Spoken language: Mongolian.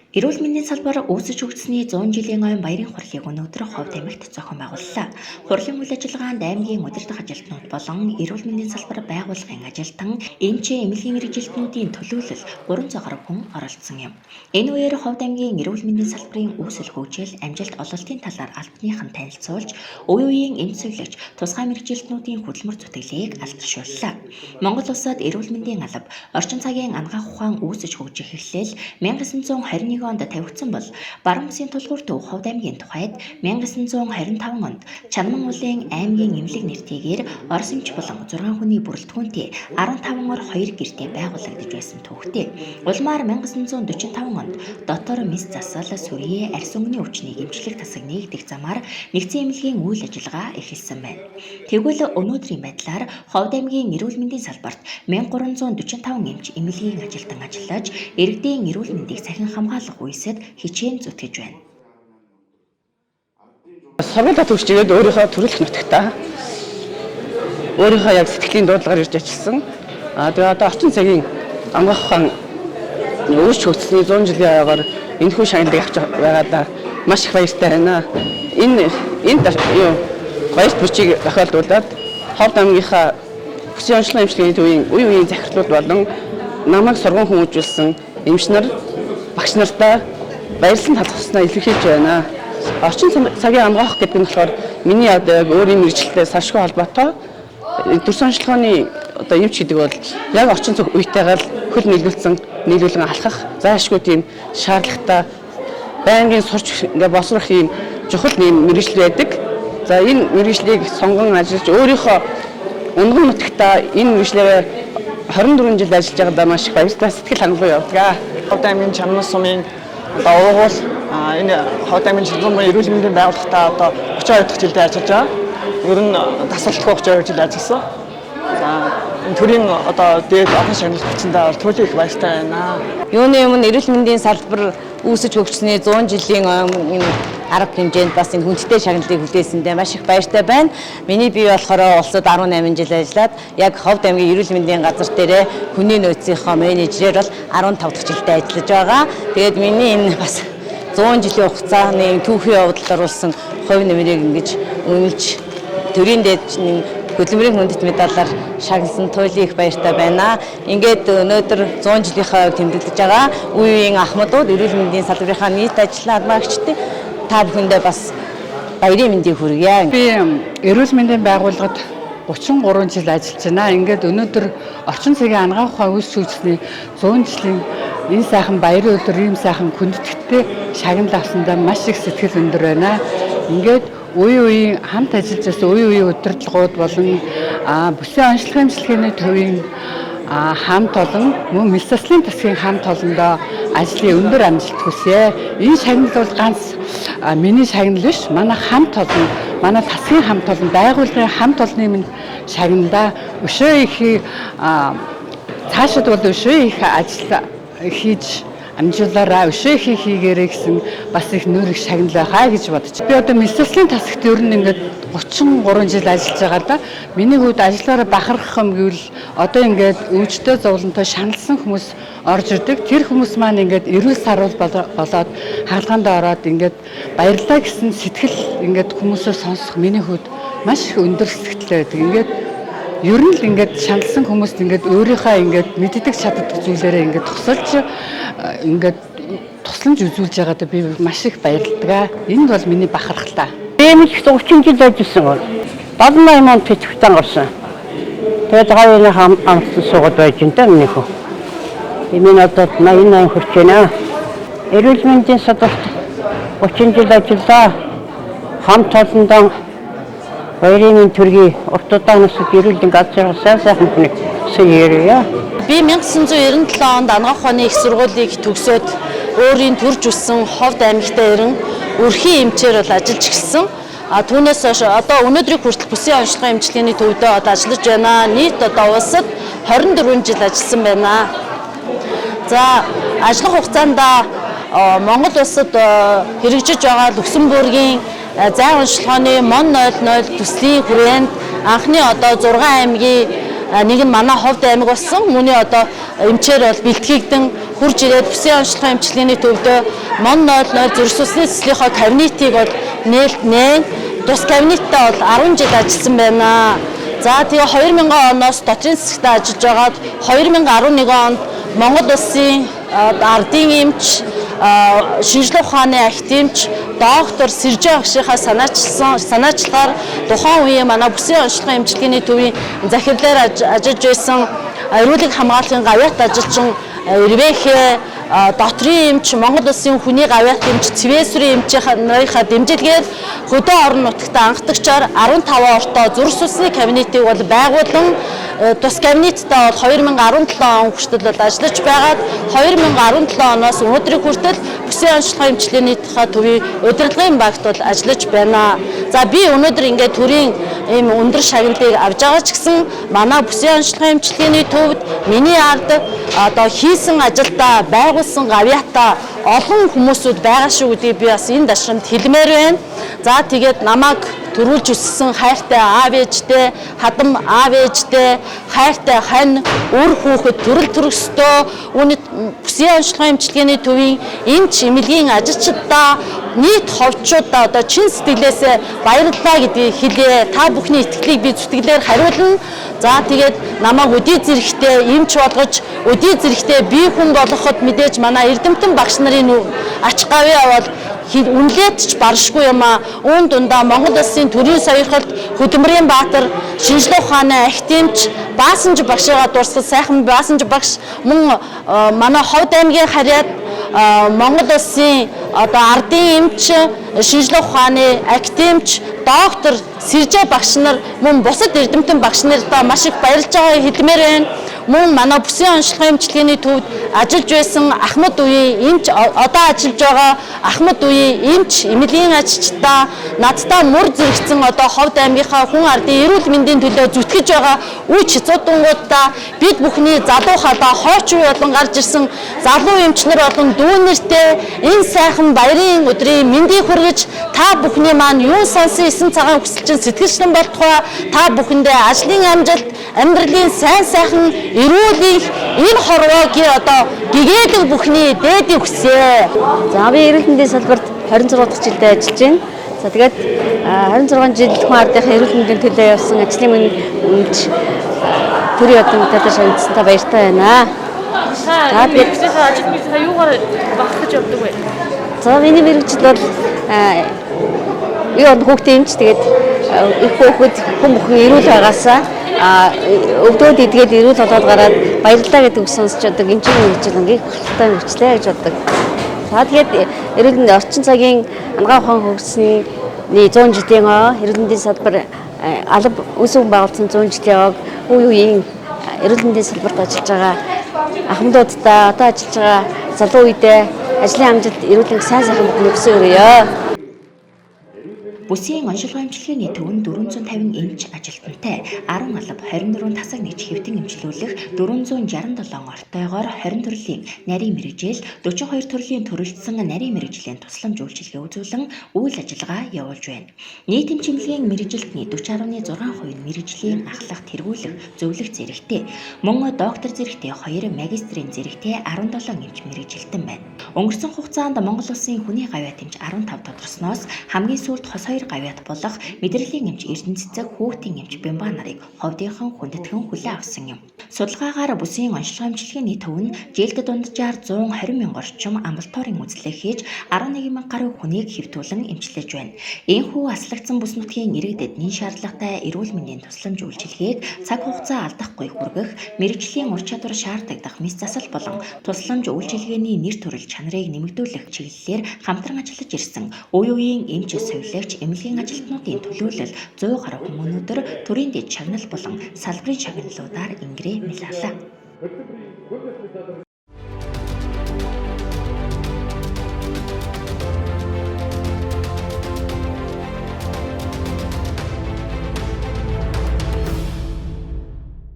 Эрүүл мэндийн салбар үүсэж хөгжсөний 100 жилийн ойн баярын хурлыг өнөөдөр Ховд аймагт зохион байгууллаа. Хурлын үйл ажиллагаанд аймгийн удирдах ажилтнууд болон эрүүл мэндийн салбар байгууллагын ажилтан, эмчээ эмнэлгийн мэргэжилтнүүдийн төлөөлөл 300 гаруй хүн оролцсон юм. Энэ үеэр Ховд аймгийн эрүүл мэндийн салбарын үүсэл хөгжил, амжилт ололтын талаар албаныхан танилцуулж, үе үеийн эмч сувилагч, тусгай мэргэжилтнүүдийн хөдөлмөр зүтгэлийг алдаршууллаа. Монгол улсад эрүүл мэндийн алба, орчин цагийн анагаах ухаан үүсэж хөгжих эхлэл 1921 онд тавигдсан бол Баруун бүсийн тулгуур төв Ховд аймгийн тухайд 1925 онд Чанман уулын аймгийн эмнэлэг нэртэйгээр Орос эмч болон 6 хүний бүрэлдэхүүнтэй 15 ор 2 гэртээ байгуулагдаж байсан түүхтэй. Улмаар 1945 онд дотор мэс засал, сүрье, арьс өнгөний өвчнийг эмчлэх тасаг нээгдэх замаар нэгдсэн эмнэлгийн үйл ажиллагаа эхэлсэн байна. Тэгвэл өнөөдрийн байдлаар Ховд аймгийн эрүүл мэндийн салбарт 1345 эмч эмнэлгийн ажилтан ажиллаж, иргэдийн эрүүл мэндийг сахин хамгаалах үйлсэд хичээн зүтгэж байна. Сургуулиа төгсчгээд өөрийнхөө төрөлх нутагтаа өөрийнхөө яг сэтгэлийн дуудлагаар ирж ажилласан. Аа тэгээ одоо орчин цагийн анагаах ухаан үүсч хөгжсөний 100 жилийн ойгоор энэхүү шагналыг авч байгаадаа маш их баяртай байна. Энэ энд юу баярт бичиг тохиолдуулаад Ховд аймгийнхаа бүсийн онцлог эмчилгээний төвийн үе үеийн захирлууд болон намайг сурган хүмүүжүүлсэн эмч нар, багш нартаа баярлан талархснаа илэрхийлж байна. Орчин цагийн анагаах гэдэг нь болохоор миний одоо яг өөрийн мэргэжилтэй салшгүй холбоотой төрсөн онцлогооны одоо эмч гэдэг бол яг орчин цаг үетэйгээ л хөл нийлүүлсэн нийлүүлэн алхах заашгүй тийм шаардлагатай байнгын сурч ингээ боловсрох ийм чухал ийм мэргэжил байдаг. За энэ мэргэжлийг сонгон ажиллаж өөрийнхөө унган нутагтаа энэ мэргэжлээрээ 24 жил ажиллаж байгаадаа маш их баяртай сэтгэл хангалуун явдаг. Ховд аймгийн Чанман сумын одоо уугуул энэ Ховд аймгийн Чанман сумын эрүүл мэндийн байгууллагатаа одоо 32 дахь жилдээ ажиллаж байгаа. Ер нь дасгалгүй 32 жил ажилласан. За энэ төрийн одоо дээд олон шагнал бичсэндээ бол туйлын их баяртай байна. Юуны өмнө эрүүл мэндийн салбар үүсэж хөгжсөний 100 жилийн энэ арга хэмжээнд бас энэ хүндтэй шагналыг хүлээсэндээ маш их баяртай байна. Миний бие болохоор улсад 18 жил ажиллаад яг Ховд аймгийн эрүүл мэндийн газар дээрээ хүний нөөцийнхөө менежерээр бол 15 дахь жилдээ ажиллаж байгаа. Тэгээд миний энэ бас 100 жилийн хугацааны түүхийн явдалд оруулсан хувь нэмрийг ингэж үнэлж төрийн дээд хөдөлмөрийн хүндэт медалаар шагналсан туйлын их баяртай байна. Ингээд өнөөдөр 100 жилийнхаа хувь тэмдэглэж байгаа үе үеийн ахмадууд, эрүүл мэндийн салбарынхаа нийт ажиллагаа алмаагчдын та бүхэндээ бас баярын мэндийг хүргье. Би эрүүл мэндийн байгууллагад 33 жил ажиллаж байна. Ингээд өнөөдөр орчин цагийн анагаах ухаан үүсч хөгжсөний 100 жилийн энэ сайхан баярын өдөр ийм сайхан хүндэтгтэй шагнал авсандаа маш их сэтгэл өндөр байна. Ингээд үе үеийн хамт ажиллаж байсан үе үеийн удирдлагууд болон бүсийн онцлог эмчилгээний төвийн хамт олон мөн мэс заслын тасгийн хамт олондоо ажлын өндөр амжилт хүсье. Энэ шагнал бол ганц миний шагнал биш, манай хамт олон, манай тасгийн хамт олон, байгууллагын хамт олонны минь шагналаа. Өшөө их цаашид бол өшөө их ажил хийж амжуулаараа, өшөө их хийгээрэй гэсэн бас их нүүр их шагнал байхаа гэж бодож. Би одоо мэс заслын тасагт ер нь ингээд 33 жил ажиллаж байгаа л да. Миний хувьд ажиллаараа бахархах юм гэвэл одоо ингээд өвчтөе зовлонтой шаналсан хүмүүс орж ирдэг. Тэр хүмүүс маань ингээд эрүүл саруул болоод хагалгаанд ороод ингээд баярлалаа гэсэн сэтгэл ингээд хүмүүсээ сонсох миний хувьд маш их өндөр сэтгэлтэй байдаг. Ингээд ер нь л ингээд шаналсан хүмүүст ингээд өөрийнхөө ингээд мэддэг чаддаг зүйлээрээ ингээд тусалж ингээд тусламж үзүүлж байгаадаа би маш их баярладаг. Энэ бол миний бахархалтай. Эмч 30 жил ажилласан. 78 онд тэтгэвтэн гарсан. Тэгээд гавьяаны амтсан суугаад байж энэ та миний хөө. Миний одоо 88 хүрч байна. Эрүүл мэндийн салбарт 30 жил ажиллаа. Хамт олондоо баярын минь төргий урт удаан насад эрүүл газар сайн сайхан хүнийг сүйээрээ. Би 1997 онд анагаах ухааны их сургуулийг төгсөөд өөрийн төрж өссөн Ховд аймагтаа ирэн өрхийн эмчээр бол ажиллаж эхэлсэн. А түүнээс хойш одоо өнөөдрийг хүртэл бүсийн онцлогын эмчилгээний төвдөө одоо ажиллаж байна. Нийт одоо улсад 24 жил ажилласан байна. За ажиллах хугацаанд Монгол улсад хэрэгжиж байгаа Люксембургийн зай онцлогооны МОН 00 төслийн хүрээнд анхны одоо 6 аймгийн нэг нь манай Ховд аймаг болсон. Үүний одоо эмчээр бол бэлтгэгдэн хурж ирээд бүсийн онцлогын эмчилгээний төвдөө МОН 00 зүрх судасны цэцлийнхаа кабинетыг бол нээлт нээн тус кабинеттэй бол 10 жил ажилласан байна. За тэгээ 2000 оноос дотрын цэцэгтээ ажиллаж байгаад 2011 онд Монгол улсын ардын эмч, шинжлэх ухааны академич доктор Сэржээ багшийнхаа санаачлагаар тухайн үеийн манай бүсийн онцлогын эмчилгээний төвийн захирлаар ажиллаж байсан эрүүлэг хамгааллын гавьяат ажилчин Ирвэхэ дотрын эмч, Монгол улсын хүний гавьяат эмч, Цэвэсвэрийн эмчийн нарынхаа дэмжлэгээр хөдөө орон нутагт анхдагчаар 15 ортоо зүрх судасны кабинетыг бол байгуулан тус кабинеттэй бол 2017 он хүртэл бол ажиллаж байгаад 2017 оноос өнөөдрийг хүртэл бүсийн онцлогын эмчилгээний төвийн удирдлагын багт бол ажиллаж байна. За би өнөөдөр ингээд төрийн ийм өндөр шагналыг авж байгаа ч гэсэн манай бүсийн онцлогын эмчилгээний төвд миний ард одоо хийсэн ажилдаа байгуулсан гавьяатаа олон хүмүүсүүд байгаа шүү гэдгийг би бас энэ дашрамд хэлмээр байна. За тэгээд намайг төрүүлж өссөн хайртай аав ээжтэй, хадам аав ээжтэй, хайртай хань, үр хүүхэд төрөл төрөстөө үүний бүсийн онцлогын эмчилгээний төвийн эмч эмнэлгийн ажилчдаа нийт ховчуудаа одоо чин сэтгэлээсээ баярлалаа гэдгийг хэлье. Та бүхний итгэлийг би зүтгэлээр хариулна. За тэгээд намайг өдий зэрэгтэй эмч болгож, өдий зэрэгтэй бие хүн болгоход мэдээж манай эрдэмтэн багш нарын ач гавьяа бол үнэлээд ч баршгүй юм аа. Үүн дундаа Монгол улсын төрийн сойрхолт Хөдөлмөрийн Баатар, шинжлэх ухааны академич Баасанж багшигаа дурсах сайхан Баасанж багш мөн манай Ховд аймгийн харьяат Монгол улсын одоо ардын эмч, шинжлэх ухааны академич доктор Сэржээ багш нар мөн бусад эрдэмтэн багш нартаа маш их баярлж байгааг хэлмээр байна. Мөн манай бүсийн онцлогын эмчилгээний төвд ажиллаж байсан Ахмад үеийн эмч, одоо ажиллаж байгаа Ахмад үеийн эмч, эмнэлгийн ажилчдаа надтай мөр зэрэгцэн одоо Ховд аймгийнхаа хүн ардын эрүүл мэндийн төлөө зүтгэж байгаа үе чицуудангуудаа бид бүхний залуу халаа хойч үе болон гарч ирсэн залуу эмч нар болон дүүнертэй энэ сайхан баярын өдрийн мэндийг хүргэж та бүхний маань юун сансан 9 цагаан хүсэлчин сэтгэлчлэн болтугай та бүхэндээ ажлын амжилт, амьдралын сайн сайхан эрүүл энх энэ хорвоогийн одоо гэгээлэг бүхний дээдийг хүсье. За би эрүүл мэндийн салбарт 26 дахь жилдээ ажиллаж байна. За тэгээд 26 жил хүн ардынхаа эрүүл мэндийн төлөө явсан ажлын эмч төрийн одон медалаар шагналсантай баяртай байна. За мэргэжлийнхээ ажил мэргэжлийнхээ юугаар багтаж явдаг вэ? За миний мэргэжил бол юу хүүхдийн эмч, тэгээд их хүүхэд хүн бүхэн эрүүл байгаасаа өвдөөд идгээд эрүүл болоод гараад баярлалаа гэдэг үг сонсч яадаг эмчийн мэргэжил ингээм хөлтэй мэргэжлээ гэж боддог. За тэгээд эрүүл мэндийн орчин цагийн анагаах ухаан хөгжсөний 100 жилийн ой, эрүүл мэндийн салбар алба үүсгэн байгуулсан 100 жилийн ог үе үеийн эрүүл мэндийн салбарт ажиллаж байгаа ахмадуудаа одоо ажиллаж байгаа залуу үедээ ажлын амжилт, эрүүл мэнд сайн сайхан бүхнийг хүсэн өрөөе. Бүсийн оншилгоо эмчилгээний төв нь 450 эмч ажилтнтай 10 алба 24 тасаг нэгж хэвтэн эмчлүүлэх 467 ортойгоор 20 төрлийн нарийн мэргэжил, 42 төрлийн төрөлдсөн нарийн мэргэжлийн тусламж үйлчилгээ үзүүлэн үйл ажиллагаа явуулж байна. Нийт эмч эмнэлгийн мэргэжилтний 40.6% нь мэргэжлийн ахлах, тэргүүлэх, зөвлөх зэрэгтэй, мөн доктор зэрэгтэй 2, магистрийн зэрэгтэй 17 эмч мэргэжилтэн байна. Өнгөрсөн хугацаанд Монгол улсын хүний гавьяат эмч 15 тодорсноос хамгийн сүүлд хос 2 гавьяат болох мэдрэлийн эмч Эрдэнэ цэцэг, хүүхдийн эмч Бямба нарыг ховдынхан хүндэтгэн хүлээн авсан юм. Судалгаагаар бүсийн онцлог эмчилгээний төв нь жилд дунджаар 120 мянга орчим амбулаторийн үзлэг хийж 11 мянга гаруй хүнийг хэвтүүлэн эмчилж байна. Энэхүү аслагдсан бүс нутгийн иргэдэд нэн шаардлагатай эрүүл мэндийн тусламж үйлчилгээг цаг хугацаа алдахгүй хүргэх, мэргэжлийн ур чадвар шаардагдах мэс засал болон тусламж үйлчилгээний нэр төрөл чанарыг нэмэгдүүлэх чиглэлээр хамтран ажиллаж ирсэн үе үеийн эмч, сувилагч, эмнэлгийн ажилтнуудын төлөөлөл 100 гаруй хүн өнөөдөр төрийн дэд шагнал болон салбарын шагналуудаар ингэрээ мэлаалаа.